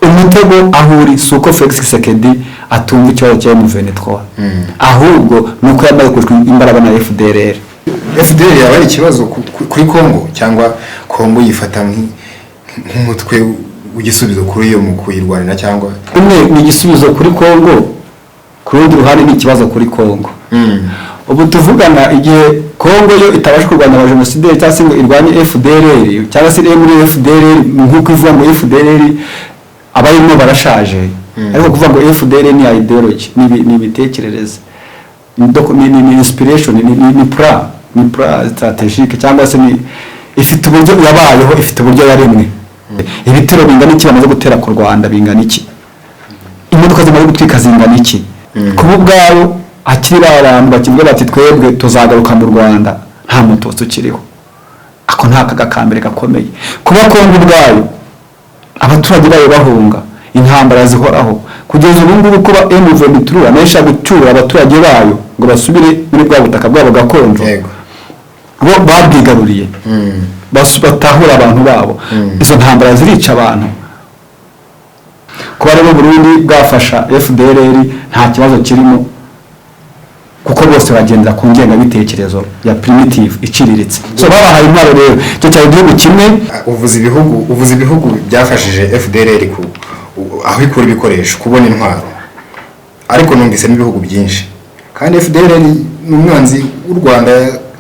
Umutego aho uri si uko Felix Tshisekedi atumva ikibazo cya M23, ahubwo ni uko yamaze kurushwa imbaraga na FDLR. FDLR yaba ari ikibazo kuri Congo, cyangwa Congo yifata nk'umutwe w'igisubizo kuri iyo mu kuyirwanira, cyangwa? Umwe ni igisubizo kuri Congo, ku rundi ruhande ni ikibazo kuri Congo. Ubu tuvugana, igihe Congo yo itabasha kurwanya abajenosideri cyangwa se ngo irwanye FDLR cyangwa se iri muri FDLR, nk'uko ivuga ngo FDLR abarimo barashaje, ariko kuvuga ngo FDLR ni ideology, ni imitekerereze, ni inspiration, ni plan stratégique, cyangwa se ni ifite uburyo yabayeho, ifite uburyo yaremwe. Ibitero bingana iki bamaze gutera ku Rwanda? Bingana iki? Imodoka zimaze gutwika zingana iki? Kuba ubwabo akiri ba bantu bakivuga bati: "Twebwe tuzagaruka mu Rwanda nta Mututsi ukiriho", ako nta kaga ka mbere gakomeye. Kuba Kongo ubwayo abaturage bayo bahunga intambara zihoraho kugeza ubu ngubu, kuba M23 nayo ishaka gucyura abaturage bayo ngo basubire muri bwa butaka bwabo gakondo bo babwigaruriye, batahure abantu babo, izo ntambara zirica abantu. Kuba rero Burundi bwafasha FDLR nta kibazo kirimo, kuko bose bagendera ku ngengabitekerezo ya primitive iciriritse. So babahaye intwaro rero, icyo cyari igihugu kimwe. Uvuze ibihugu byafashije FDLR ku aho ikura ibikoresho, kubona intwaro, ariko numvisemo ibihugu byinshi, kandi FDLR ni umwanzi w'u Rwanda,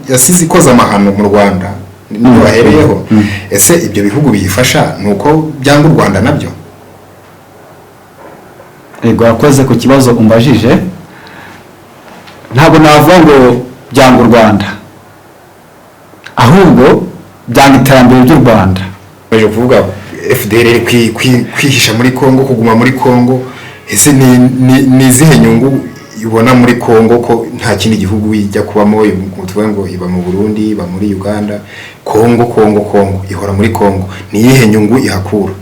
yasize ikoze amahano mu Rwanda, niyo bahereyeho. Ese ibyo bihugu biyifasha ni uko byanga u Rwanda nabyo? Yego, wakoze ku kibazo umbajije. Ntabwo navuga ngo byanga u Rwanda, ahubwo byanga iterambere ry'u Rwanda. Baje kuvuga FDLR kwihisha muri Congo, kuguma muri Congo, ese ni izihe nyungu ibona muri Congo, ko nta kindi gihugu ijya kubamo? Ngo tuvuge ngo iba mu Burundi, iba muri Uganda, Congo, Congo, Congo, ihora muri Congo, ni iyihe nyungu ihakura?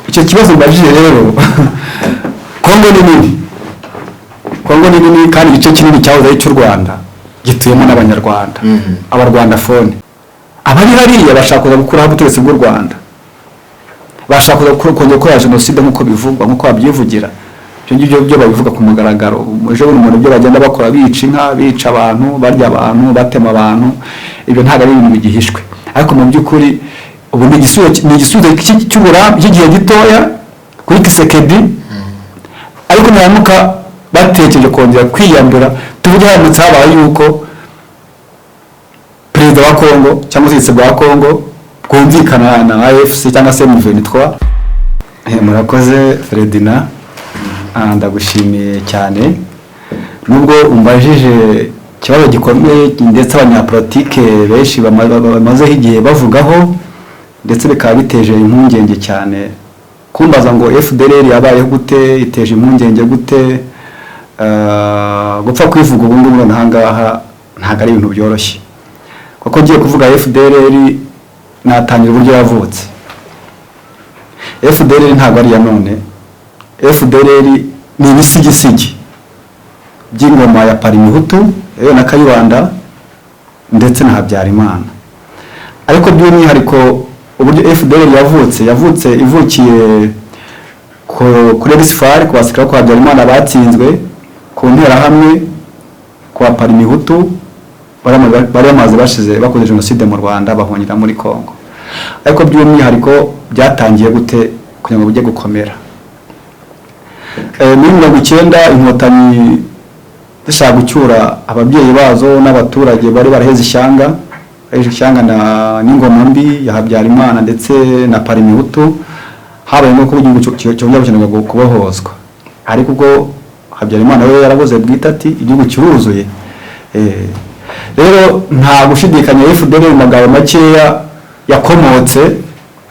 Icyo kibazo mbajije rero, Kongo ni nini, Kongo ni nini, kandi igice kinini cyahoze ari icy'u Rwanda gituyemo n'Abanyarwanda, Abarwandafone. Abari hariya bashaka kuza gukuraho ubutegetsi bw'u Rwanda, bashaka kuza kongera gukora jenoside nk'uko bivugwa, nk'uko babyivugira. Ibyo ngibyo byo babivuga ku mugaragaro. Ejo bundi umuntu ibyo bagenda bakora, bica inka, bica abantu, barya abantu, batema abantu, ibyo ntabwo ari ibintu bigihishwe. Ariko mu by'ukuri ubu ni igisubizo cy'igihe gitoya kuri Tshisekedi, ariko nibaramuka batekereje kongera kwiyambura, tuvuge haramutse habaye yuko perezida wa Kongo cyangwa ubutegetsi bwa Kongo bwumvikana na AFC cyangwa se M23. Murakoze Ferdinand. Ndagushimiye cyane. Nubwo umbajije ikibazo gikomeye, ndetse abanyapolitike benshi bamazeho igihe bavugaho, ndetse bikaba biteje impungenge cyane, kumbaza ngo FDLR yabayeho gute, iteje impungenge gute, gupfa kwivuga ubu ngubu noneho aha ngaha ntabwo ari ibintu byoroshye, kuko ngiye kuvuga FDLR natangira uburyo yavutse. FDLR ntabwo ari iya none. FDLR ni ibisigisigi by'ingoma ya Parimihutu yewe na Kayibanda ndetse na Habyarimana. Ariko by'umwihariko uburyo FDLR yavutse, ivukiye kuri Ex-FAR, ku basirikare kwa Habyarimana batsinzwe, ku Nterahamwe, kwa Parimihutu bari bamaze bashize bakoze jenoside mu Rwanda, bahungira muri Congo. Ariko by'umwihariko byatangiye gute kugira ngo bijye gukomera? Muri 90 Inkotanyi zishaka gucyura ababyeyi bazo n'abaturage bari baraheze ishyanga, baheje ishyanga na n'ingoma mbi ya Habyarimana ndetse na Parimihutu, habaye ko igihugu cyongera gukenerwa kubohozwa. Ariko ubwo Habyarimana we yarabuze bwite ati: "Igihugu kiruzuye." Rero nta gushidikanya, FDLR mu magambo makeya yakomotse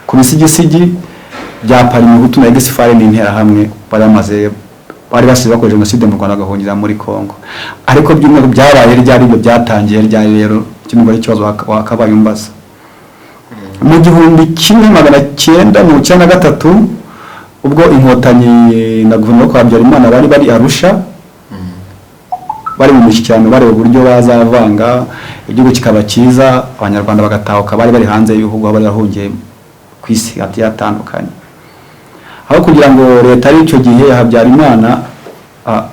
ku bisigisigi bya Parimihutu na Ex-FAR n'Interahamwe bari bamaze, bari basize bakoze jenoside mu Rwanda, bagahungira muri Congo. Ariko by'umwihariko byabaye ryari, ibyo byatangiye ryari rero, kino ari ikibazo wakabaye umbaza. Mu 1993, ubwo Inkotanyi na guverinoma yo kwa Habyarimana bari bari Arusha, bari mu mishyikirano, bareba uburyo bazavanga igihugu kikaba cyiza, Abanyarwanda bagatahuka bari bari hanze y'ibihugu, aho bari bahungiye ku isi hagiye hatandukanye. Aho kugira ngo leta ari icyo gihe ya Habyarimana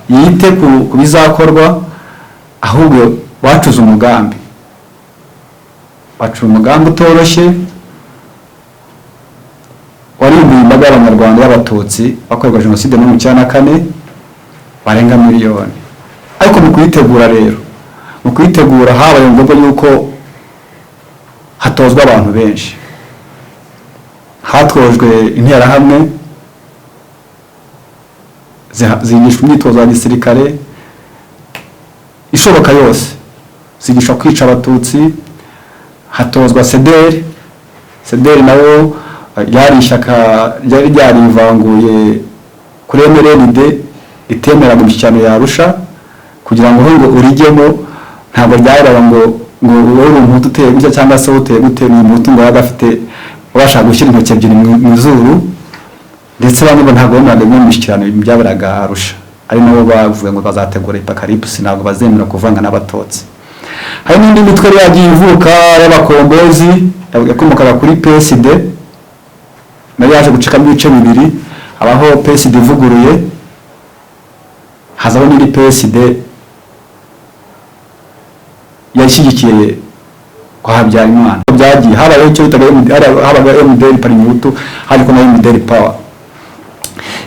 yite ku bizakorwa, ahubwo bacuze umugambi, bacura umugambi utoroshye warimbuye imbaga y'Abanyarwanda y'Abatutsi bakorerwa jenoside muri 1994 barenga miliyoni. Ariko mu kuyitegura rero, mu kuyitegura habaye ngombwa yuko hatozwa abantu benshi. Hatojwe Interahamwe, zigishwa imyitozo ya gisirikare ishoboka yose, zigishwa kwica Abatutsi. Hatozwa CDR. CDR nayo ryari ishyaka ryari ryarivanguye kuri MRND, itemeraga imishyikirano ya Arusha. Kugira ngo ngo urijyemo, ntabwo ryareba ngo wowe uri Umuhutu uteye gutya cyangwa se uteye gute, ni Umuhutu ngo yabaga afite ubasha gushyira intoki ebyiri mu izuru. Ndetse bamwe ngo ntabwo bemeraga imwe mu mishyikirano byaberaga Arusha, ari nabo bavuga ngo bazategura apocalypse, ntabwo bazemera kuvanga n'Abatutsi. Hari n'indi mitwe yari yagiye ivuka y'abakombozi yakomokaga kuri PSD, nayo yaje gucikamo ibice bibiri: habaho PSD ivuguruye, hazaho n'indi PSD yashyigikiye kwa Habyarimana. Byagiye habayeho icyo bitaga MD, habaga MDR Parmehutu, hariko na MDR Power.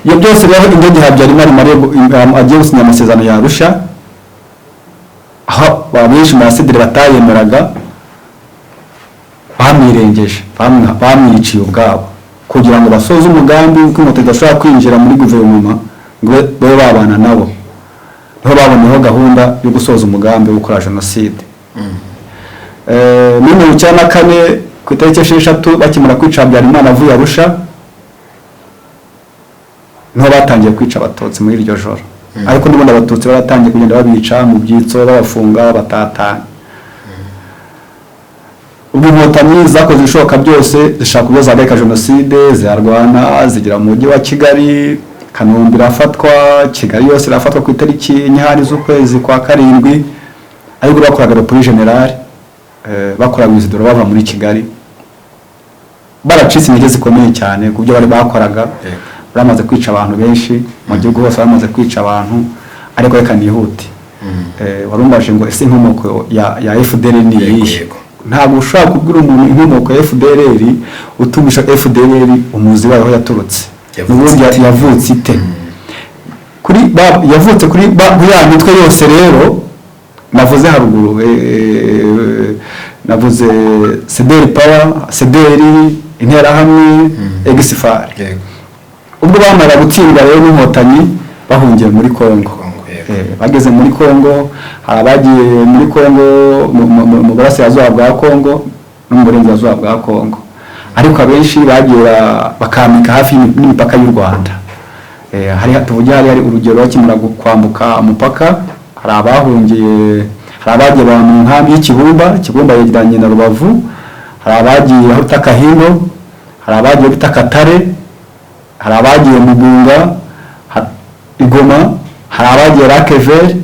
Iyo byose rero, indege Habyarimana agiye gusinya amasezerano ya Arusha, aho benshi mu basederi batayemeraga bamwirengeje, bamwiciye ubwabo kugira ngo basoze umugambi w'uko Inkotanyi idashobora kwinjira muri guverinoma ngo babe babana nabo. Niho baboneyeho gahunda yo gusoza umugambi wo gukora jenoside. Muri 94 ku itariki 6, bakimara kwica Habyarimana avuye Arusha, niho batangiye kwica Abatutsi muri iryo joro. Ariko n'ubundi Abatutsi baratangiye kugenda babica mu byitso, babafunga, batatanya. Ubwo Inkotanyi zakoze ibishoboka byose, zishaka uburyo zahagarika jenoside, zirarwana, zigera mu mujyi wa Kigali, Kanombe irafatwa, Kigali yose irafatwa ku itariki 4 z'ukwezi kwa karindwi. Ariko bakoraga repli général, bakoraga withdraw bava muri Kigali, baracitse intege zikomeye cyane ku byo bari bakoraga. Bamaze kwica abantu benshi mu gihugu hose, bamaze kwica abantu. Ariko reka nihute. Warumbaje ngo ese inkomoko ya FDLR ni iyihe? Yego. Ntabwo ushobora kubwira umuntu inkomoko ya FDLR utumvisha FDLR umuzi wayo aho yaturutse. Yavutse n'ubundi ite? Yavutse ite? Kuri ba, yavutse kuri ba, kuri ya mitwe yose rero navuze haruguru. Navuze CDR Power, CDR, Interahamwe, Ex-FAR. Ubwo bamara gutsindwa rero n'Inkotanyi, bahungiye muri Kongo. Kongo, yego. Bageze muri Kongo, hari abagiye muri Kongo mu burasirazuba bwa Kongo no mu burengerazuba bwa Kongo, ariko abenshi bagiye bakambika hafi n'imipaka y'u Rwanda. Hari tuvuge hari urugero, bakimara kwambuka umupaka, hari abahungiye, hari abagiye mu nkambi y'Ikibumba. Kibumba yegeranye na Rubavu. Hari abagiye aho bita Kahingo, hari abagiye bita Katare, hari abagiye Mugunga, i Goma, hari abagiye Lac Vert.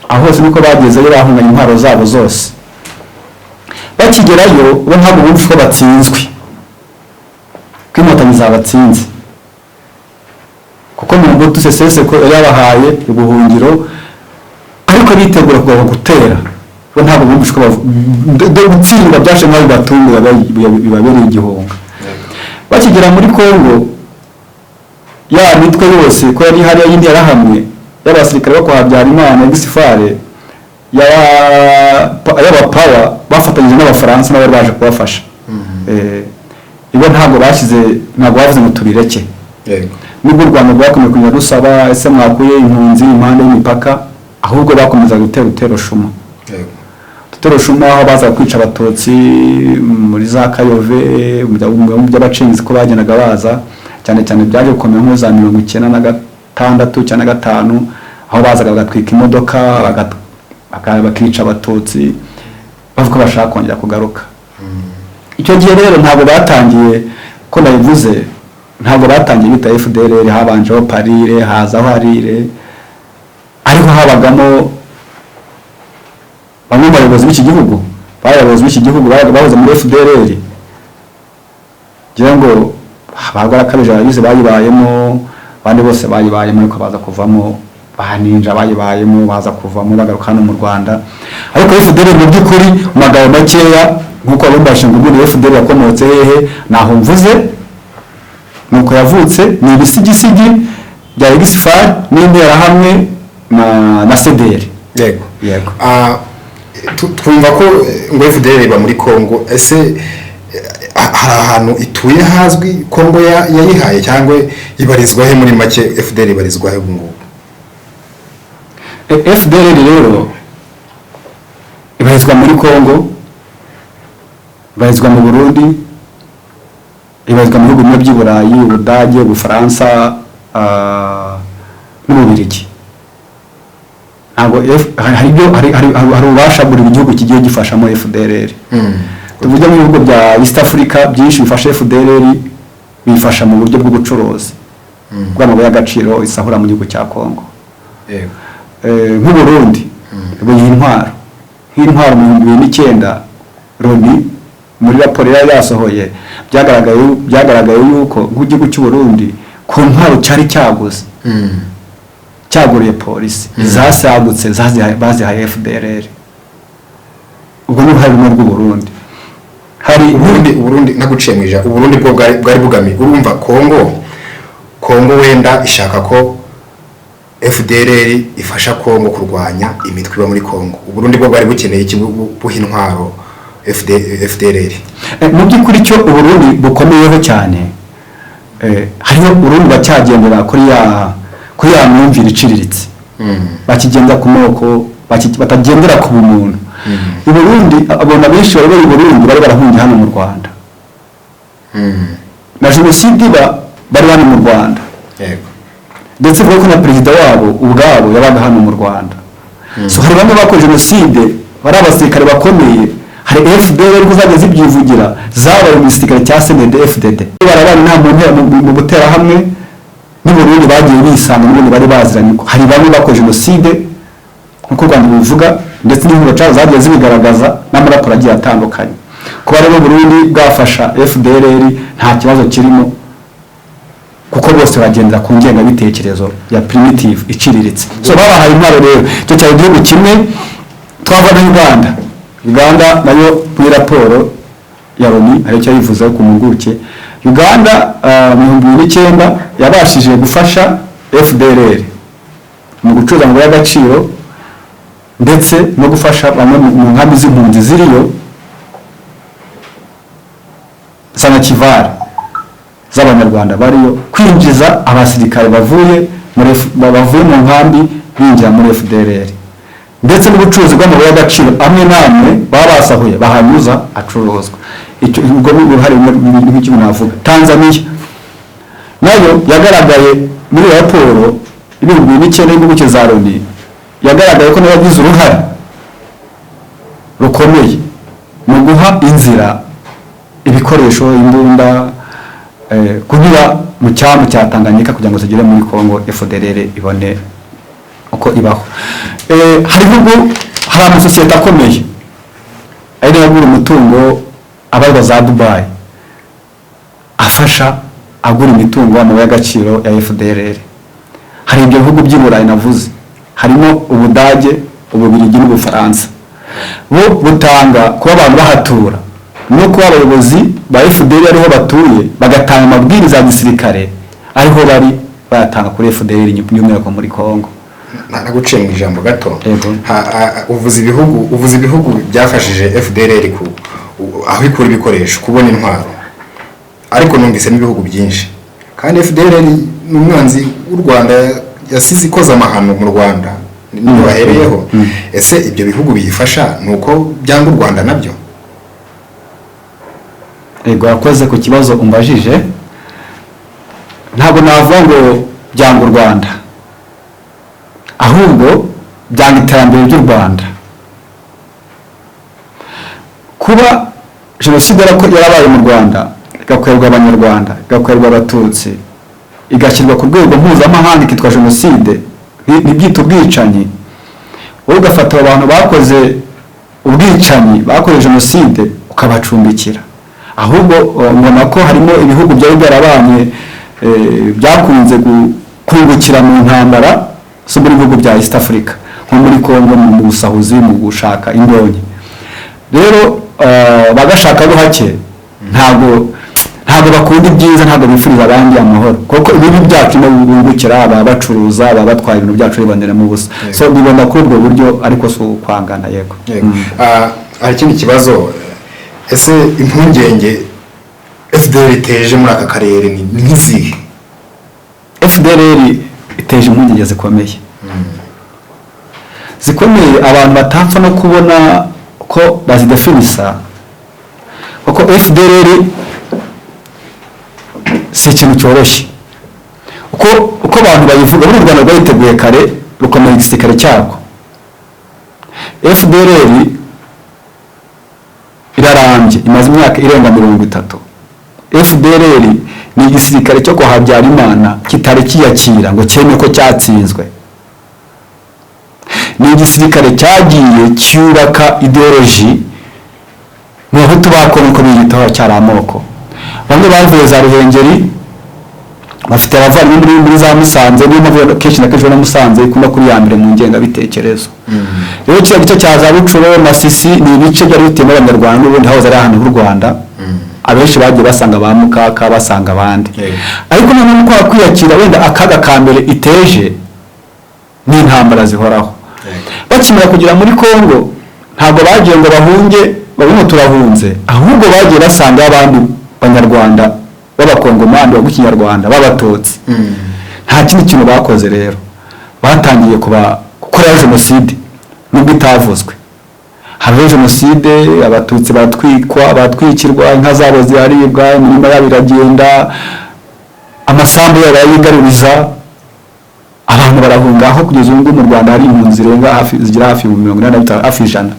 Aho hose niko bagezeyo bahunganye intwaro zabo zose. Bakigerayo bo ntabwo bumva ko batsinzwe, ko Inkotanyi zabatsinze, kuko Mobutu Sese Seko yari yabahaye ubuhungiro, ariko bitegura kugaruka gutera. Bo ntabwo bumva ko gutsindwa byaje nk'aho bibatunguye, bibabereye igihunga. Bakigera muri Kongo, ya mitwe yose ko yari hariya y'Interahamwe, y'abasirikare bo kwa Habyarimana, ex-FAR, y'abapawa bafatanyije n'Abafaransa n'abari baje kubafasha, ibo ntabwo bashyize, ntabwo bavuze ngo tubireke. Nubwo u Rwanda rwakomeje kujya rusaba ese mwakuye impunzi impande y'imipaka, ahubwo bakomeza gutera utero shuma. Udutero shuma aho baza kwica Abatutsi muri za Kayove, mu by'Abacengezi ko bagendaga baza cyane cyane. Byaje gukomera nko za 96, 95, aho bazaga bagatwika imodoka, bakica Abatutsi, bavuga ko bashaka kongera kugaruka. Icyo gihe rero ntabwo batangiye, ko nabivuze, ntabwo batangiye bita FDLR. Habanjeho PARIR, hazaho ARIR, ariko habagamo bamwe mu bayobozi b'iki gihugu, bari abayobozi b'iki gihugu bahoze muri FDLR. Ngira ngo Barwarakabije barabizi, bayibayemo, abandi bose bayibayemo ariko baza kuvamo, ba Ninja bayibayemo baza kuvamo bagaruka hano mu Rwanda. Ariko FDLR mu by'ukuri, mu magambo makeya, nk'uko wabimbajije ngo ubundi FDLR yakomotse hehe, naho mvuze nuko yavutse ni ibisigisigi bya Ex-FAR n'Interahamwe na CDR. Yego. Yego. Ah, twumva ko ngo FDLR iba muri Congo. Ese hari ahantu ituye hazwi Congo yayihaye, cyangwa ibarizwa he? Muri make, FDLR ibarizwa he ubu ngubu? FDLR rero ibarizwa muri Congo, ibarizwa mu Burundi, ibarizwa mu bihugu bimwe by'i Burayi, Ubudage, Ubufaransa n'Ububirigi. Ntabwo hari ibyo hari ububasha buri gihugu kigiye gifashamo FDLR. Tuvuge mu bihugu bya East Africa byinshi bifasha FDLR, bifasha mu buryo bw'ubucuruzi bw'amabuye y'agaciro isahura mu gihugu cya Congo. Nk'Uburundi buyiha intwaro, nk'intwaro mu 2009 Loni muri raporo yari yasohoye byagaragaye yuko nk'igihugu cy'u Burundi ku ntwaro cyari cyaguze, cyaguriye polisi, zasagutse bazihaye FDLR. Ubwo ni uruhare rumwe rw'u Burundi. Hari Uburundi, naguciye mu ijambo, Uburundi bwo bwari bugami, urumva Congo wenda ishaka ko FDLR ifasha Congo kurwanya imitwe iba muri Congo. Uburundi bwo bwari bukeneye iki buha intwaro FDLR? Mu by'ukuri icyo Uburundi bukomeyeho cyane, hariho Uburundi bacyagendera kuri ya myumvire iciriritse, bakigendera ku moko, batagendera ku bumuntu. I Burundi abona benshi bari bari i Burundi bari barahungiye hano mu Rwanda na jenoside iba bari hano mu Rwanda, ndetse vuga ko na perezida wabo ubwabo yabaga hano mu Rwanda. So hari bamwe bakoze jenoside bari abasirikare bakomeye, hari FDLR ariko zagiye zibyivugira, zabaye mu gisirikare cya CNDD FDD, barabana nta mu buterahamwe n'u Burundi bagiye bisanga n'ubundi bari baziranye. Hari bamwe bakoze jenoside nk'uko u Rwanda rubivuga, ndetse n'inkuru gacaca zagiye zibigaragaza n'amaraporo agiye atandukanye. Kuba rero Burundi bwafasha FDLR nta kibazo kirimo, kuko bose bagendera ku ngengabitekerezo ya primitive iciriritse. So babahaye intwaro rero, icyo cyari igihugu kimwe. Twava na Uganda. Uganda nayo muri raporo ya Loni hari icyo yivuzeho ku mpuguke. Uganda mu 2009 yabashije gufasha FDLR mu gucuruza amabuye y'agaciro, ndetse no gufasha bamwe mu nkambi z'impunzi ziriyo za Nakivale z'Abanyarwanda bariyo, kwinjiza abasirikare bavuye mu nkambi binjira muri FDLR, ndetse n'ubucuruzi bw'amabuye y'agaciro amwe n'amwe baba basahuye bahanyuza acuruzwa. Icyo ubwo ni uruhare rumwe nk'icyo navuga. Tanzania nayo yagaragaye muri raporo 2009 y'impuguke za Loni, yagaragaye ko nayo yagize uruhare rukomeye mu guha inzira ibikoresho, imbunda, kunyura mu cyambu cya Tanganyika kugira ngo zigere muri Congo, FDLR ibone uko ibaho. Hari ibihugu, hari amasosiyete akomeye ari nayo agura umutungo abarwa za Dubai, afasha agura imitungo, amabuye y'agaciro ya FDLR. Hari ibyo bihugu by'i Burayi navuze, harimo Ubudage, Ububirigi n'Ubufaransa, bo butanga kuba abantu bahatura no kuba abayobozi ba FDLR ariho batuye, bagatanga amabwiriza ya gisirikare ariho bari, bayatanga kuri FDLR by'umwihariko muri Congo. Naguciye mu ijambo gato. Yego. Uvuze ibihugu byafashije FDLR ku aho ikura ibikoresho, kubona intwaro, ariko numvisemo ibihugu byinshi, kandi FDLR ni umwanzi w'u Rwanda, yasize ikoze amahano mu Rwanda, niyo bahereyeho. Ese ibyo bihugu biyifasha ni uko byanga u Rwanda nabyo? Yego, yakoze ku kibazo umbajije. Ntabwo navuga ngo byanga u Rwanda, ahubwo byanga iterambere ry'u Rwanda. Kuba jenoside yarabaye mu Rwanda, igakorerwa Abanyarwanda, igakorerwa Abatutsi, igashyirwa ku rwego mpuzamahanga ikitwa jenoside, ntibyite ubwicanyi, wowe ugafata abo bantu bakoze ubwicanyi, bakoze jenoside, ukabacumbikira. Ahubwo mbona ko harimo ibihugu byari byarabanye, byakunze kungukira mu ntambara zo muri bihugu bya East Africa, nko muri Congo, mu busahuzi, mu gushaka indonke. Rero bagashaka buhake ntabwo bakunda ibyiza, ntabwo bifuriza abandi amahoro, kuko ibibi byacu nibo bungukira, baba bacuruza, baba batwaye ibintu byacu biboneramo ubusa. So bibona kuri ubwo buryo, ariko si ukwangana, yego. Yego. Hari ikindi kibazo: ese impungenge FDLR iteje muri aka karere ni nk'izihe? FDLR iteje impungenge zikomeye, zikomeye, abantu batapfa no kubona ko bazidefinisa, kuko FDLR si ikintu cyoroshye uko abantu bayivuga. Muri u Rwanda rwayiteguye kare, rukomeye igisirikare cyarwo. FDLR irarambye, imaze imyaka irenga 30. FDLR ni igisirikare cyo kwa Habyarimana kitari kiyakira ngo cyeme ko cyatsinzwe. Ni igisirikare cyagiye cyubaka idéologie mu Bahutu ba Kongo, uko biyitaho cyari amoko. Bamwe bavuye za Ruhengeri, bafite abavandimwe muri za Musanze. Niyo mpamvu kenshi na kenshi ubona Musanze ikunda kuri ya mbere mu ngengabitekerezo. Rero kiriya gice cya za Rutshuru, Masisi, ni ibice byari bituyemo Abanyarwanda n'ubundi hahoze ari ahantu h'u Rwanda. Abenshi bagiye basanga ba mukaka, basanga abandi. Ariko noneho kwa kwiyakira, wenda akaga ka mbere iteje ni intambara zihoraho. Bakimara kugera muri Congo, ntabwo bagiye ngo bahunge babone turahunze, ahubwo bagiye basanga abandi Banyarwanda b'Abakongomani bavuga Ikinyarwanda b'Abatutsi. Nta kindi kintu bakoze rero, batangiye kuba gukora jenoside nubwo itavuzwe. Habaho jenoside, Abatutsi baratwikwa, baratwikirwa, inka zabo ziraribwa, imirima yabo iragenda, amasambu yabo barayigaruriza, abantu barahunga, aho kugeza ubu ngubu mu Rwanda hari impunzi zirenga hafi, zigera hafi mu 85, hafi 100.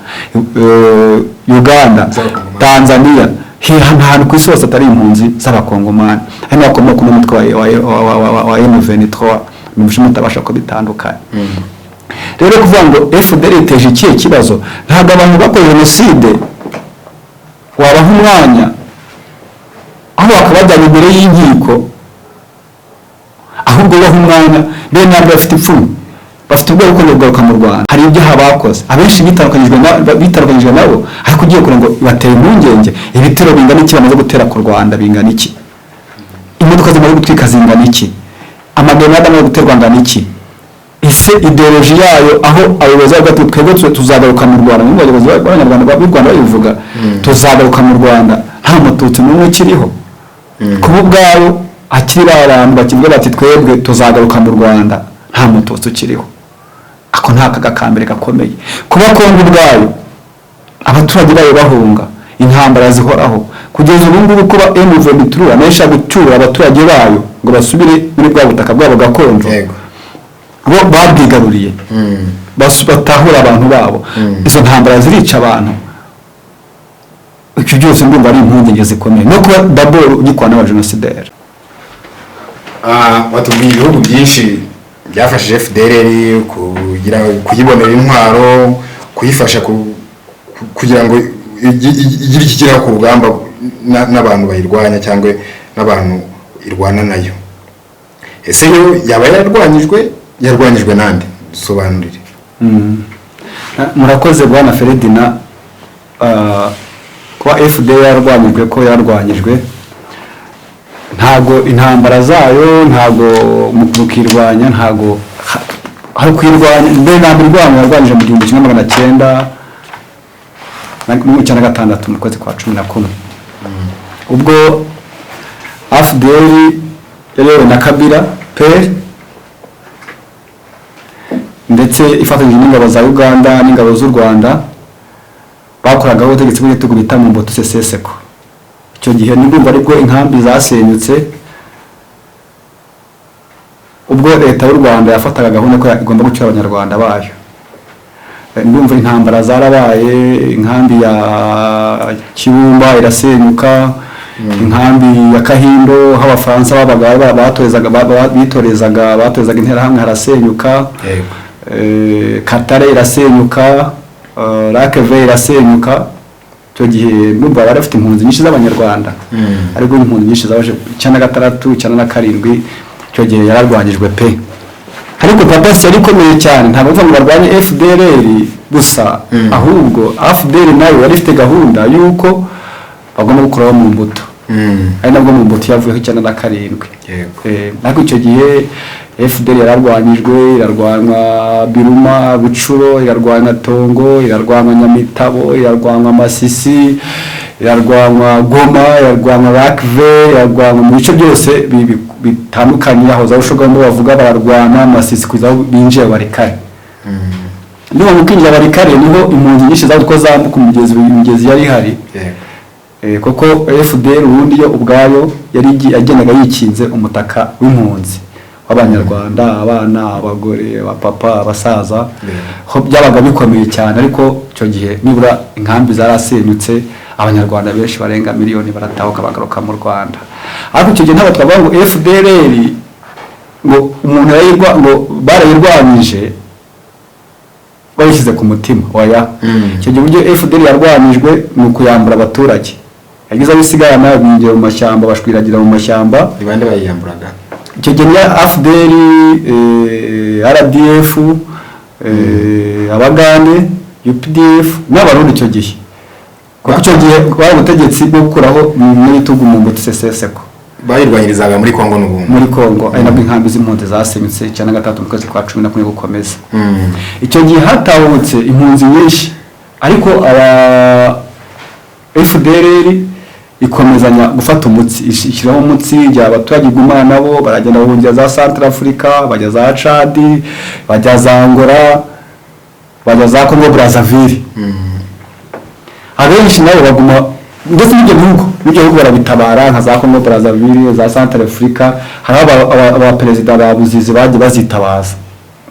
Uganda, Z'Abakongomani. Tanzania, nta hantu ku isi hose atari impunzi z'Abakongomani. Hari n'abakomoka n'umutwe wa M23, numva mutabasha kubitandukanya. Rero kuvuga ngo FDLR iteje ikihe kibazo, ntabwo abantu bakoze jenoside wabaha umwanya aho bakabajyana imbere y'inkiko, ahubwo baha umwanya mbere ntabwo bafite ipfunwe, bafite ubwoba bwo kugaruka mu Rwanda. Hari ibyaha bakoze, abenshi bitandukanyijwe nabo, ariko ugiye kugira ngo bateye impungenge. Ibitero bingana iki bamaze gutera ku Rwanda? Bingana iki? Imodoka zimaze gutwika zingana iki? Amagrenade amaze guterwa angana iki? Ese idéologie yayo, aho abayobozi bavuga ati twebwe tuzagaruka mu Rwanda, mu bayobozi b'Abanyarwanda b'u Rwanda babivuga, tuzagaruka mu Rwanda nta Mututsi n'umwe ukiriho, kuba ubwabo akiri ba bantu bakivuga bati twebwe tuzagaruka mu Rwanda nta Mututsi ukiriho, ako nta kaga ka mbere gakomeye. Kuba Kongo ubwayo abaturage bayo bahunga intambara zihoraho kugeza ubu ngubu, kuba M23 nayo ishaka gucyura abaturage bayo ngo basubire muri bwa butaka bwabo gakondo bo babwigaruriye, batahura abantu babo, izo ntambara zirica abantu. Ibyo byose ndumva ari impungenge zikomeye, no kuba d'abord ugikora n'abajenosideri. Watubwiye ibihugu byinshi byafashije FDLR kugira kuyibonera intwaro, kuyifasha kugira ngo igire ikigeraho ku rugamba n'abantu bayirwanya cyangwa n'abantu irwana nayo. Ese yo yaba yararwanyijwe? Yarwanyijwe nande? Dusobanurire. Murakoze bwana Feredina. Kuba FDLR yarwanyijwe, ko yarwanyijwe, ntabwo intambara zayo, ntabwo mu kukirwanya, ntabwo hari kuyirwanya. Mbere na mbere irwanya, yarwanyije mu 1996, mu kwezi kwa 11, ubwo AFDL yayobowe na Kabila père ndetse ifatanyije n'ingabo za Uganda n'ingabo z'u Rwanda, bakoragaho ubutegetsi bw'igitugu bita Mobutu Sese Seko. Icyo gihe nibwo aribwo inkambi zasenyutse, ubwo Leta y'u Rwanda yafataga gahunda ko igomba gucyura Abanyarwanda bayo. Ndumva intambara zarabaye, inkambi ya Kibumba irasenyuka, inkambi ya Kahindo aho Abafaransa babaga batorezaga, batorezaga Interahamwe harasenyuka. Katare irasenyuka, Lac Vert irasenyuka. Icyo gihe numva bari bafite impunzi nyinshi z'Abanyarwanda, ariko impunzi nyinshi zabaje 96, 97. Icyo gihe yararwanyijwe pe, ariko purpose yari ikomeye cyane. Ntabwo bivuga ngo barwanye FDLR gusa, ahubwo FDL nayo yari ifite gahunda y'uko bagomba gukuraho Mobutu, ari nabwo Mobutu yavuyeho 97. Ariko icyo gihe FDL yararwanyijwe, irarwanywa Biruma, Bucuro, irarwanya Tongo, irarwanywa Nyamitabo, irarwanywa Masisi, irarwanywa Goma, irarwanywa Rakve, irarwanywa mu bice byose bitandukanye aho za Rushogombo bavuga, bararwana Masisi kugeza aho binjiye Walikale. Niba mu kwinjira Walikale niho impunzi nyinshi zaje ko zambuka umugezi, imigezi yari ihari. Kuko FDL ubundi yo ubwayo yari yagendaga yikinze umutaka w'impunzi w'Abanyarwanda, abana, abagore, abapapa, abasaza. Ho byabaga bikomeye cyane, ariko icyo gihe nibura inkambi zarasenyutse, Abanyarwanda benshi barenga miliyoni baratahuka bagaruka mu Rwanda. Ariko icyo gihe ntabwo twavuga ngo FDLR ngo umuntu ngo barayirwanyije babishyize ku mutima, oya. Icyo gihe uburyo FDL yarwanyijwe ni ukuyambura abaturage, yagize aho isigarana, binjira mu mashyamba, bashwiragira mu mashyamba. Ni bande bayiyamburaga? Icyo gihe ni FDL, RDF, Abagande, UPDF n'Abarundi icyo gihe, kuko icyo gihe bwari ubutegetsi bwo gukuraho umunyagitugu Mobutu Sese Seko. Bayirwanyirizaga muri Kongo n'ubundi? Muri Kongo, ari nabwo inkambi z'impunzi zasenyutse 93 mu kwezi kwa 11 gukomeza. Icyo gihe hatahutse impunzi nyinshi, ariko aba FDLR ikomezanya gufata umutsi, ishyiraho umutsi igihe abaturage igumana nabo, baragenda bahungira za Central Africa, bajya za Chad, bajya za Angola, bajya za Congo Brazzaville. Abenshi nabo baguma, ndetse n'ibyo bihugu barabitabara, nka za Congo Brazzaville, za Central Africa. Hari abaperezida ba Buzizi bagiye bazitabaza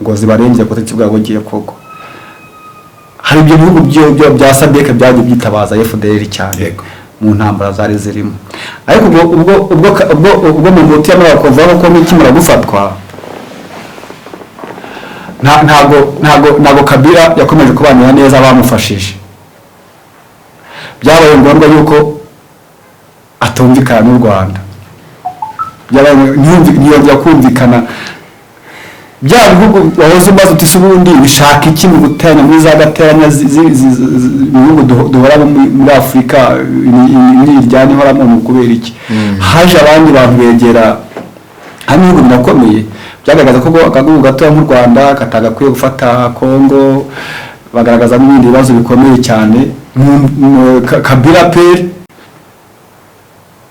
ngo zibarengere ku butegetsi bwabo bugiye kugwa. Hari ibyo bihugu byo bya SADC byagiye byitabaza FDL cyane mu ntambara zari zirimo. Ariko ubwo Mobutu yamara kuvaho, ko ikimara gufatwa, ntabwo Kabila yakomeje kubanira neza abamufashije. Byabaye ngombwa yuko atumvikana n'u Rwanda. Ntiyongera kumvikana. Bya bihugu wahoze umaze uti: "Se ubundi bishaka iki mu guteranya muri za gateranya ibihugu duhoramo muri Afurika, imyiryane ihoramo ni ukubera iki?" Haje abandi bantu begera hano, ibihugu birakomeye byagaragaza ko agahugu gatoya nk'u Rwanda katagakwiye gufata Kongo, bagaragaza n'ibindi bibazo bikomeye cyane. Kabila père.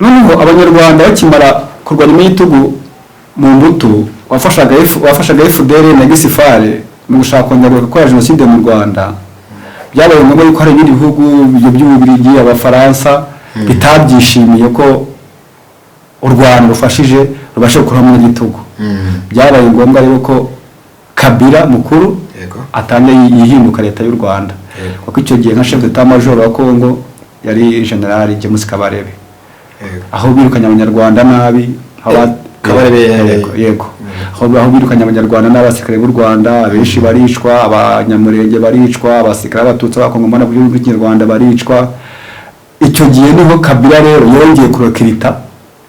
Noneho Abanyarwanda bakimara kurwanya imyitugu Mobutu wafashaga FDL na Gisifare mu gushaka kongera gukora jenoside mu Rwanda, byabaye ngombwa yuko hari ibindi bihugu, ibyo by'Ububiligi, Abafaransa, bitabyishimiye ko u Rwanda rufashije rubashe gukuraho umunyagitugu. Byabaye ngombwa rero ko Kabila mukuru atangiye yihinduka leta y'u Rwanda, kuko icyo gihe nka chef d'état major wa Congo yari General James Kabarebe, aho birukanye Abanyarwanda nabi, aho Kabarebe Yego, aho birukanye Abanyarwanda n'abasirikare b'u Rwanda, abenshi baricwa, Abanyamurenge baricwa, abasirikare b'Abatutsi, Abakongomani ku gihugu cy'Ikinyarwanda baricwa. Icyo gihe niho Kabila rero yongeye kurecruita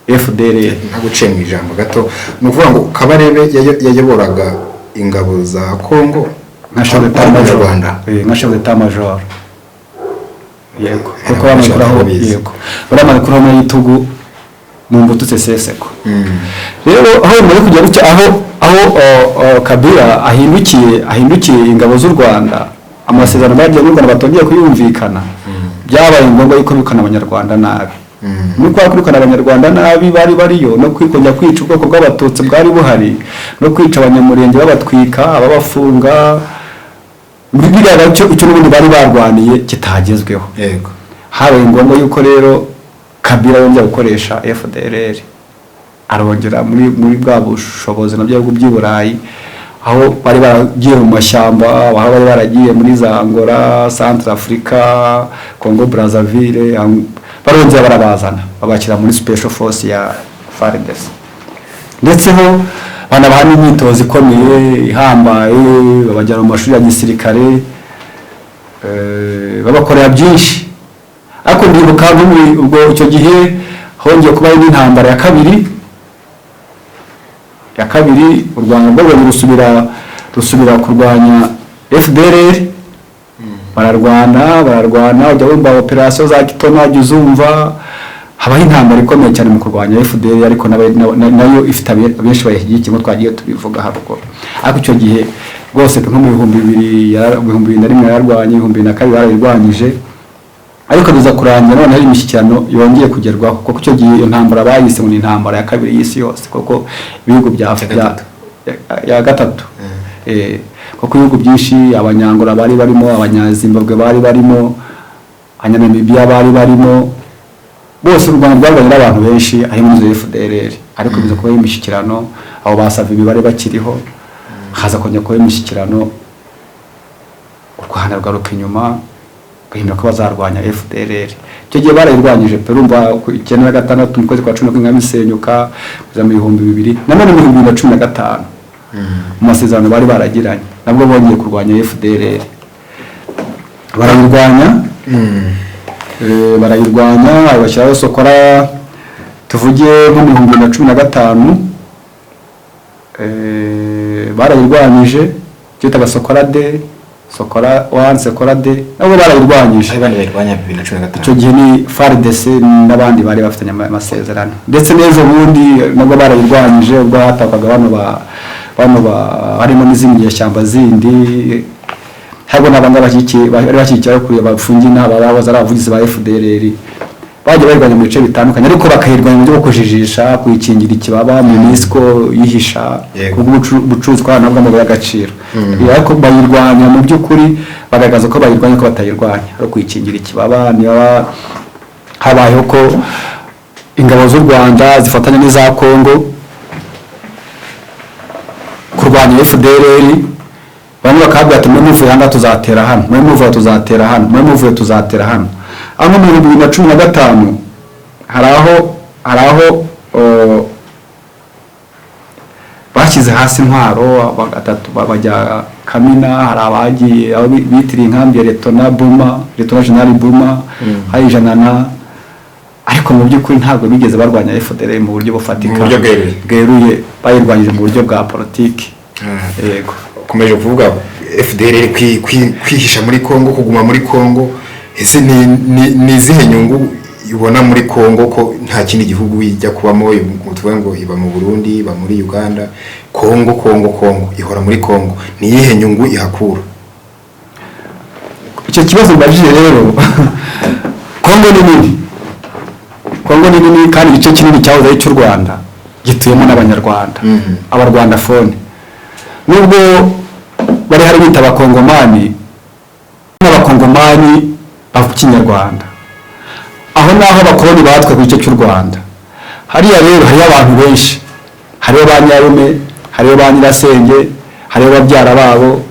FDLR. Ntaguciye mu ijambo gato, ni ukuvuga ngo Kabarebe yayoboraga ingabo za Kongo nka chef d'état ari major Umunyarwanda? Nka chef d'état major, yego, kuko Ntabwo bamaze kuraho ndabizi. Yego, baramaze kuraho umunyagitugu Mobutu Sese Seko. Rero aho bimaze kujya gutya, aho Kabila ahindukiye ingabo z'u Rwanda, amasezerano bagiye n'u Rwanda batongeye kuyumvikana, byabaye ngombwa yuko birukana Abanyarwanda nabi. Muri kwa kwirukana Abanyarwanda nabi bari bariyo, no kongera kwica ubwoko bw'Abatutsi bwari buhari, no kwica Abanyamurenge, babatwika, ababafunga, bigaragara icyo n'ubundi bari barwaniye kitagezweho. Habaye ngombwa yuko rero Kabila yongera gukoresha FDLR, arongera muri bwa bushobozi na bihugu by'i Burayi, aho bari baragiye mu mashyamba, aho bari baragiye muri za Angola, Central Africa, Congo Brazzaville, barongera barabazana, babashyira muri special force ya FARDC, ndetse ho banabaha n'imyitozo ikomeye ihambaye, babajyana mu mashuri ya gisirikare, babakorera byinshi. Ariko ndibuka nko ubwo icyo gihe hongeye kubaho n'intambara ya kabiri, u Rwanda rwo rusubira kurwanya FDLR. Bararwana, bararwana, ujya wumva operasiyo za Kitona, ujya uzumva habaho intambara ikomeye cyane mu kurwanya FDLR, ariko nayo ifite abenshi bayishyigikiye nk'uko twagiye tubivuga haruguru. Ariko icyo gihe rwose nko mu 2000, 2001 yararwanye, 2002 barayirwanyije, ariko biza kurangira noneho imishyikirano yongeye kugerwaho, kuko icyo gihe iyo ntambara bayise ngo ni intambara ya kabiri y'isi yose, kuko ibihugu bya Ya gatatu. Ya gatatu. Kuko ibihugu byinshi, Abanyangora bari barimo, Abanyazimbabwe bari barimo, Abanyanamibiya bari barimo, bose u Rwanda rwarwanye n'abantu benshi harimo n'izo FDLR. Ariko biza kubaho imishyikirano, abo basavye imibare bakiriho, haza kongera kubaho imishyikirano, u Rwanda rugaruka inyuma gahindura ko bazarwanya FDLR. Icyo gihe barayirwanyije pe. Urumva ku 96 mu kwezi kwa 11 inkambi isenyuka, kugeza mu 2000, nanone mu 2015 mu masezerano bari baragiranye nabwo bongeye kurwanya FDLR, barayirwanya. Barayirwanya, bashyiraho Sokola. Tuvuge nko mu 2015, barayirwanyije, icyo bitaga Sokola deux, Sokola one, Sokola deux, nabwo barayirwanyije. Aho abandi bayirwanya 2015? Icyo gihe ni FARDC n'abandi bari bafitanye amasezerano, ndetse n'ejo bundi nabwo barayirwanyije ubwo hatakwaga bano ba harimo n'izindi nyeshyamba zindi, harimo n'abangaba bashyigikiye, bari bashyigikiye kureba bafungiye n'aba bahoze ari abavugizi ba FDLR. Bagiye bayirwanya mu bice bitandukanye, ariko bakayirwanya mu buryo bwo kujijisha, kuyikingira ikibaba, MONUSCO yihisha kubwo ubucuruzi bw'amabuye y'agaciro. Ariko bayirwanya mu by'ukuri bagaragaza ko bayirwanya, ko batayirwanya ari ukuyikingira ikibaba. Niba habayeho ko ingabo z'u Rwanda zifatanya n'iza Congo kurwanya FDLR, bamwe bakabwira ati: "Mwe muvuye hano tuzatera hano, mwe muvuye tuzatera hano, mwe muvuye tuzatera hano." Aho mu 2015 hari aho bashyize hasi intwaro batatu bajya Kamina. Hari abagiye aho bitiriye inkambi ya Letona Buma, Letona General Buma, hari Janana, ariko mu by'ukuri ntabwo bigeze barwanya FDLR mu buryo bufatika, Mu buryo bweruye. bweruye. Bayirwanyije mu buryo bwa politiki. Yego. Ukomeje kuvuga FDLR kwihisha muri Congo, kuguma muri Congo. Ese ni izihe nyungu ibona muri Congo, ko nta kindi gihugu ijya kubamo? Tuvuge ngo iba mu Burundi, iba muri Uganda, Congo, Congo, Congo, ihora muri Congo. Ni iyihe nyungu ihakura? Icyo kibazo mbajije rero, Kongo ni nini, Kongo ni nini, kandi igice kinini cyahoze ari icy'u Rwanda gituyemo n'Abanyarwanda, Abarwandafone, nubwo bari hari bita Abakongomani, n'Abakongomani bavuga Ikinyarwanda. Aho naho abakoloni batwe ku gice cy'u Rwanda. Hariya rero hariyo abantu benshi, hariyo ba nyarume, hariyo ba nyirasenge, hariyo babyara babo,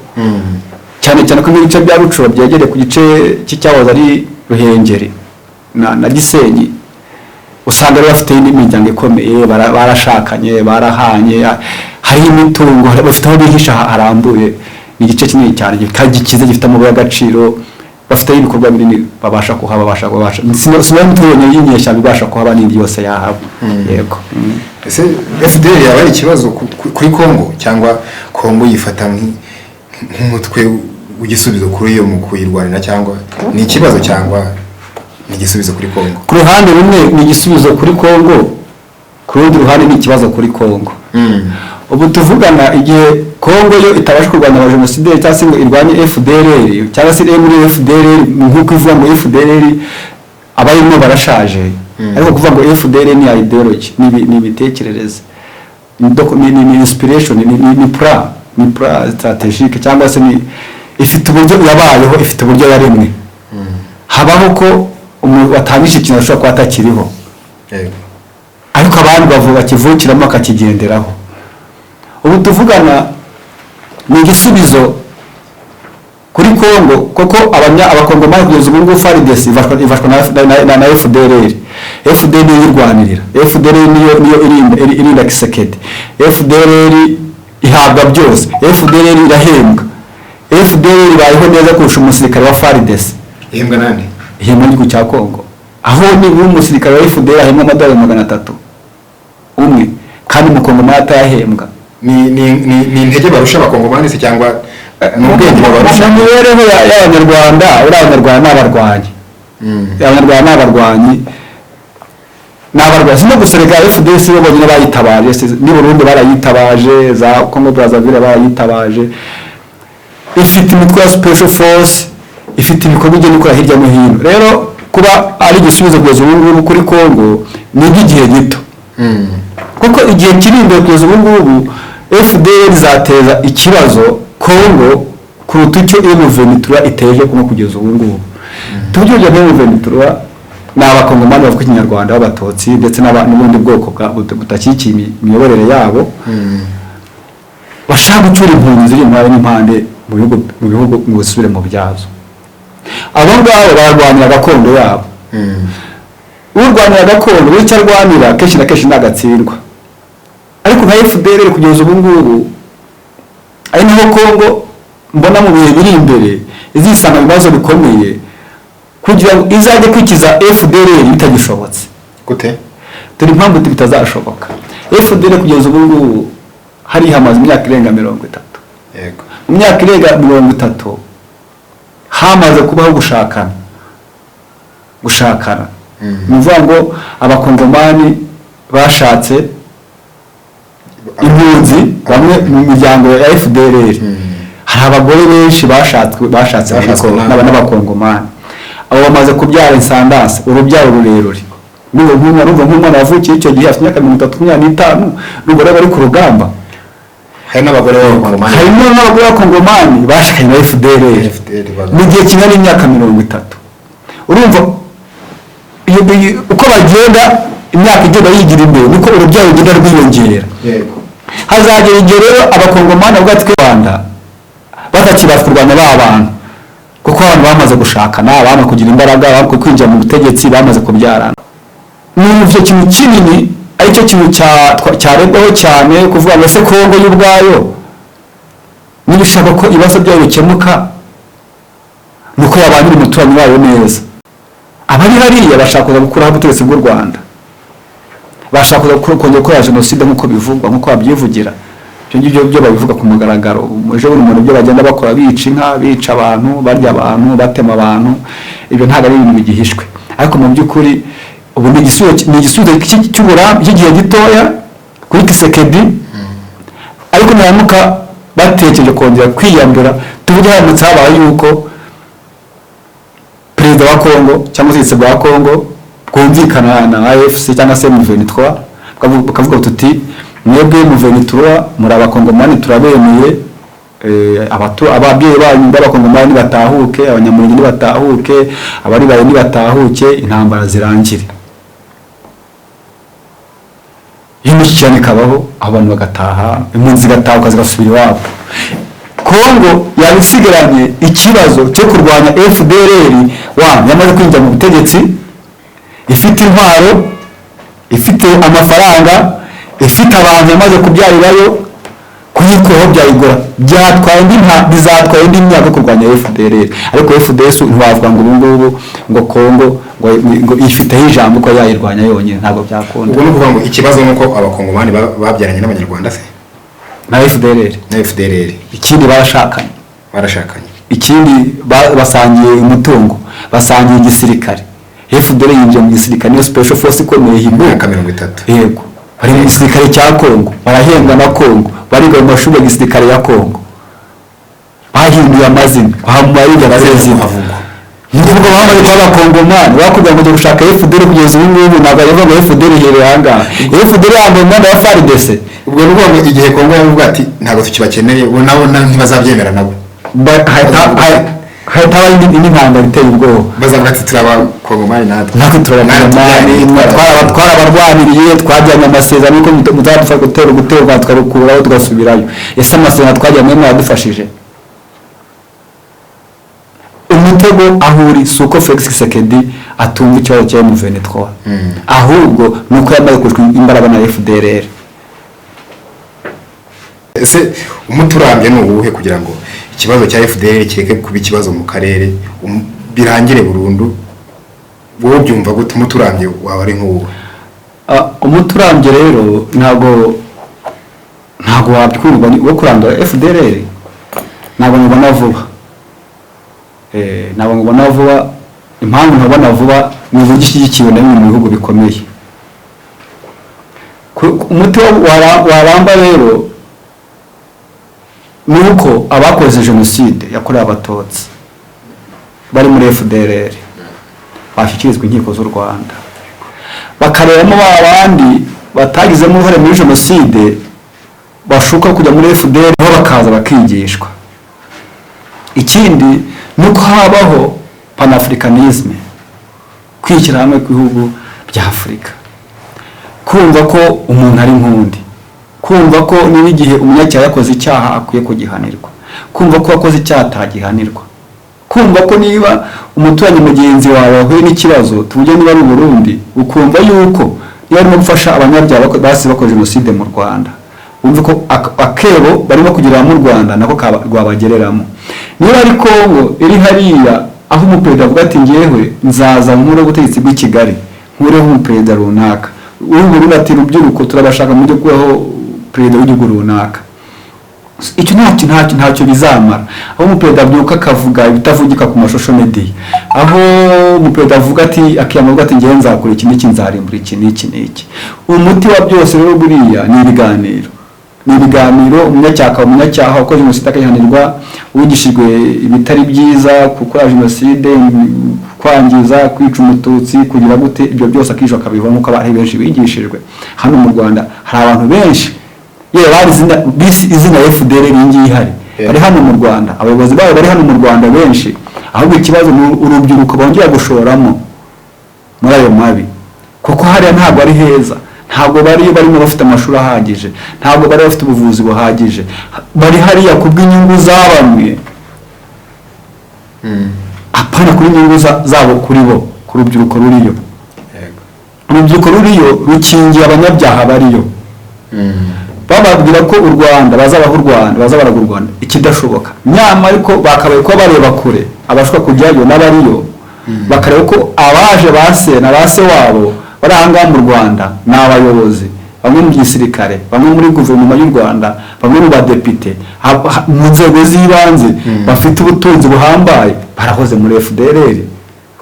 cyane cyane ko nk'ibice bya Rucuro byegereye ku gice cy'icyahoze ari Ruhengeri na Gisenyi, usanga rero bafite n'imiryango ikomeye, barashakanye, barahanye, hariho imitungo, bafite aho bihisha harambuye. Ni igice kinini cyane kandi gikize, gifite amabuye y'agaciro, bafite ibikorwa binini babasha kuhaba, babasha sino imitungo y'inyeshyamba ibasha kuhaba n'indi yose yahaba. Yego. Ese FDLR yaba ari ikibazo kuri Congo, cyangwa Congo yifata nk'umutwe w'igisubizo kuri yo mu kuyirwanira, cyangwa ni ikibazo cyangwa ni igisubizo kuri Congo? Ku ruhande rumwe ni igisubizo kuri Congo, ku rundi ruhande ni ikibazo kuri Congo. Ubu tuvugana, igihe Congo yo itabasha kurwanya abajenosideri cyangwa se ngo irwanye FDLR, cyangwa se iri muri FDLR, nk'uko ivuga ngo FDLR abarimo barashaje, ariko kuvuga ngo FDLR ni ideology, ni imitekerereze, ni inspiration, ni plan stratégique, cyangwa se ni ifite uburyo yabayeho, ifite uburyo yaremwe. Habaho ko umuntu watangije ikintu ashobora kuba atakiriho, ariko abandi bavuga bakivukiramo bakakigenderaho. Ubu tuvugana ni igisubizo kuri Congo, kuko Abakongomani kugeza ubu ngubu FARDC ifashwa na FDLR. FDLR niyo yirwanirira, FDLR niyo irinda Tshisekedi, FDLR ihabwa byose, FDLR irahembwa, FDLR ibayeho neza kurusha umusirikare wa FARDC. Ihembwa nande? Ihembwa n'igihugu cya Congo. Aho nibura umusirikare wa FDL ahembwa amadolari 300 umwe, kandi umukongomani atayahembwa. Ni intege barusha abakongomani se, cyangwa ni ubwenge babarusha? Mu mibereho y'abanyarwanda, uriya abanyarwanda ni abarwanyi. Abanyarwanda ni abarwanyi, ni abarwanyi. Si no gusereka, FDL si bo bonyine bayitabaje, n'i Burundi barayitabaje, za Congo Brazzaville barayitabaje. Ifite imitwe ya special force, ifite ibikorwa igenda ikora hirya no hino. Rero kuba ari igisubizo kugeza ubu ngubu kuri Congo ni iby'igihe gito, kuko igihe kiri imbere kugeza ubu ngubu FDL izateza ikibazo Congo kuruta icyo M23 iteje Congo kugeza ubu ngubu. Tuburyo bya M23 ni abakongomani bavuga ikinyarwanda b'abatutsi ndetse n'ubundi bwoko butakikiye imiyoborere yabo, bashaka gucyura impunzi ziri impande n'impande mu bihugu ngo zisubire mu byazo. Abo ngabo bararwanira gakondo yabo. Urwanira gakondo, icyo arwanira kenshi na kenshi ntagatsindwa. Ariko nka FDL kugeza ubu ngubu, ari naho Congo mbona mu bihe biri imbere izisanga mu bibazo bikomeye kugira ngo izajye kwikiza FDL bitagishobotse. Gute? Dore impamvu bitazashoboka. FDL kugeza ubu ngubu hari hamaze imyaka irenga 30. Mu myaka irenga 30 hamaze kubaho gushakana. Ni ukuvuga ngo abakongomani bashatse impunzi, bamwe mu miryango ya FDLR hari abagore benshi bashatswe, bashatse muri Bashatswe Congo, n'abakongomani. Abo bamaze kubyara insandanse, urubyaro rurerure. Urumva nk'umwana wavukiye icyo gihe afite imyaka 30, 25, urumva rero bari ku rugamba. Hari n'abagore b'abakongomani. Harimo n'abagore b'abakongomani bashakanye na FDLR FDL mu gihe kingana n'imyaka 30. Urumva uko bagenda, imyaka igenda yigira imbere, niko urubyaro rugenda rwiyongera. Hazagera igihe rero abakongomani bavuga ati Rwanda batakibasha kurwanya ba bantu, kuko abantu bamaze gushakana, bamaze kugira imbaraga, bamaze kwinjira mu butegetsi, bamaze kubyarana. Ni icyo kintu kinini, aricyo kintu cyarebwaho cyane, kuvuga ngo ese Kongo y'ubwayo niba ishaka ko ibibazo byayo bikemuka, ni uko yabanira umuturanyi wayo neza. Abari hariya bashaka kuza gukuraho ubutegetsi bw'u Rwanda, bashaka kuza kongera gukora jenoside nk'uko bivugwa, nk'uko babyivugira. Ibyo ngibyo byo babivuga ku mugaragaro. Ejo bundi umuntu ibyo bagenda bakora, bica inka, bica abantu, barya abantu, batema abantu, ibyo ntabwo ari ibintu bigihishwe. Ariko mu by'ukuri ubu ni igisubizo cy'igihe gitoya kuri Tshisekedi. Ariko nibaramuka batekereje kongera kwiyambura, tuvuge haramutse habaye yuko perezida wa Congo cyangwa ubutegetsi bwa Congo bwumvikana na AFC cyangwa se M23, bakavuga tuti mwebwe M23 muri abakongomani turabemeye, ababyeyi banyu b'abakongomani batahuke, abanyamulenge nibatahuke, abari bayo nibatahuke, intambara zirangire, iyo imishyikirano ikabaho, abantu bagataha, impunzi zigatahuka zigasubira iwabo, Kongo yaba isigaranye ikibazo cyo kurwanya FDLR wa yamaze kwinjira mu butegetsi, ifite intwaro, ifite amafaranga, ifite abantu yamaze kubyarirayo. Kuyikuraho byayigora, byatwaye indi nta bizatwaye indi myaka yo kurwanya FDLR. Ariko FDS ntiwavuga ngo ubu ngubu ngo Kongo ngo ifiteho ijambo ko yayirwanya yonyine, ntabwo byakunda. Ubwo ni ukuvuga ngo ikibazo ni uko abakongomani babyaranye n'abanyarwanda se? Na FDLR. Na FDLR. Ikindi barashakanye. Barashakanye. Ikindi basangiye umutungo, basangiye igisirikare. FDL yinjiye mu gisirikare, niyo special force ikomeye himbu. Imyaka 30. Yego, bari mu gisirikare cya Kongo, barahembwa na Kongo, bariga mu mashuri ya gisirikare ya Kongo, bahinduye amazina, bariga perezida. Havugwa. Ni ukuvuga bamaze kuba abakongomani. Bakubwira ngo jya gushaka FDL kugeza ubu ngubu ntabwo arivuga ngo FDL iherereye ahangaha, FDL yambaye umwenda wa FARDC. Ubwo ni ukuvuga ngo igihe Kongo yavuga ati ntabwo tukibakeneye, ubu nabo ntibazabyemera nabo. Hahita habaho indi ntambara iteye ubwoba. Bazavuga ati turi abakongomani natwe. Natwe turabakongomani, twarabarwaniriye, twajyanye amasezerano yuko muzadufasha gutera u Rwanda tukarukuraho tugasubirayo. Ese amasezerano twajyanye mwadufashije? Umutego aho uri si uko Felix Tshisekedi atumva ikibazo cya M23, ahubwo ni uko yamaze kurushwa imbaraga na FDLR. Ese umuti urambye ni uwuhe kugira ngo ikibazo cya FDL kireke kuba ikibazo mu karere, birangire burundu? Wowe ubyumva gute? Umuti urambye waba ari nk'uwo? Umuti urambye rero ntabwo wabyumva wo kurandura FDLR, ntabwo mubona vuba. Ntabwo mubona vuba. Impamvu ntabona vuba ni uburyo ishyigikiwe na bimwe mu bihugu bikomeye. Umuti waramba rero ni uko abakoze jenoside yakorewe Abatutsi bari muri FDLR bashyikirizwa inkiko z'u Rwanda, bakarebamo ba bandi batagizemo uruhare muri jenoside bashuka kujya muri FDL, bo bakaza bakigishwa. Ikindi ni uko habaho panafricanisme, kwishyira hamwe kw'ibihugu bya Afurika, kumva ko umuntu ari nk'undi, kumva ko niba igihe umunyacyaha yakoze icyaha akwiye kugihanirwa, kumva ko wakoze icyaha atagihanirwa, kumva ko niba umuturanyi mugenzi wawe wahuye n'ikibazo, tuvuge niba ari Burundi, ukumva yuko niba arimo gufasha abanyabyaha basize bakoze jenoside mu Rwanda, wumve ko akebo barimo kugerera mu Rwanda nako rwabagereramo. Niba ari Kongo iri hariya, aho umuperezida avuga ati ngewe nzaza nkureho ubutegetsi bw'i Kigali, nkureho umuperezida runaka, uri Burundi ati rubyiruko turabashaka mujye kubaho perezida w'igihugu runaka, icyo ntacyo bizamara. Aho umuperezida abyuka akavuga ibitavugika ku mashusho media, aho umuperezida avuga ati, akiyama ati ngewe nzakora iki n'iki, nzarimbura iki n'iki n'iki. Umuti wa byose rero buriya ni ibiganiro, ni ibiganiro. Umunyacyaha akaba umunyacyaha, wakoze jenoside akayihanirwa, wigishijwe ibitari byiza, gukora jenoside, kwangiza, kwica Umututsi, kugira gute, ibyo byose akishwa akabivamo, nk'uko abantu benshi bigishijwe. Hano mu Rwanda hari abantu benshi yewe bari izina, bisi izina FDL iyi ngiyi ihari, bari hano mu Rwanda, abayobozi bayo bari hano mu Rwanda benshi. Ahubwo ikibazo ni urubyiruko bongera gushoramo muri ayo mabi, kuko hariya ntabwo ari heza, ntabwo bari barimo bafite amashuri ahagije, ntabwo bari bafite ubuvuzi buhagije, bari hariya kubw'inyungu za bamwe, apana kuri inyungu zabo, kuri bo, ku rubyiruko ruriyo. Urubyiruko ruriyo rukingiye abanyabyaha bariyo, bababwira ko u Rwanda bazabaho, u Rwanda bazabaraga u Rwanda, ikidashoboka. Nyamara ariko bakabaye kuba bareba kure, abashobora kujyayo n'abariyo bakareba ko abaje ba se na ba se wabo bari aha ngaha mu Rwanda ni abayobozi, bamwe mu gisirikare, bamwe muri guverinoma y'u Rwanda, bamwe mu badepite, mu nzego z'ibanze, bafite ubutunzi buhambaye, barahoze muri FDLR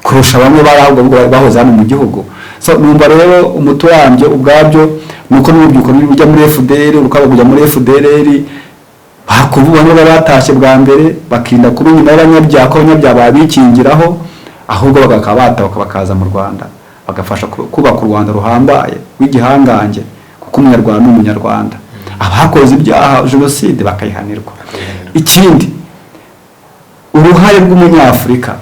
kurusha bamwe bari ahubwo bahoze hano mu gihugu. So numva rero umuti wabyo ubwabyo ni uko n'urubyiruko rujya muri FDL rukaba kujya muri FDLR, bakuvuga niba batashye bwa mbere, bakirinda kuba inyuma y'abanyabyaha, ko abanyabyaha babikingiraho, ahubwo bakaba batahuka bakaza mu Rwanda, bagafasha kubaka u Rwanda ruhambaye rw'igihangange, kuko Umunyarwanda ni Umunyarwanda. Abakoze ibyaha jenoside bakayihanirwa. Ikindi, uruhare rw'Umunyafurika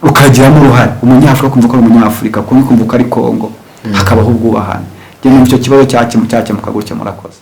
rukagiramo uruhare, Umunyafurika kumva ko ari Umunyafurika, kumva ko ari Kongo, hakabaho ubwubahane. Njye numva icyo kibazo cyakemuka gutya. Murakoze.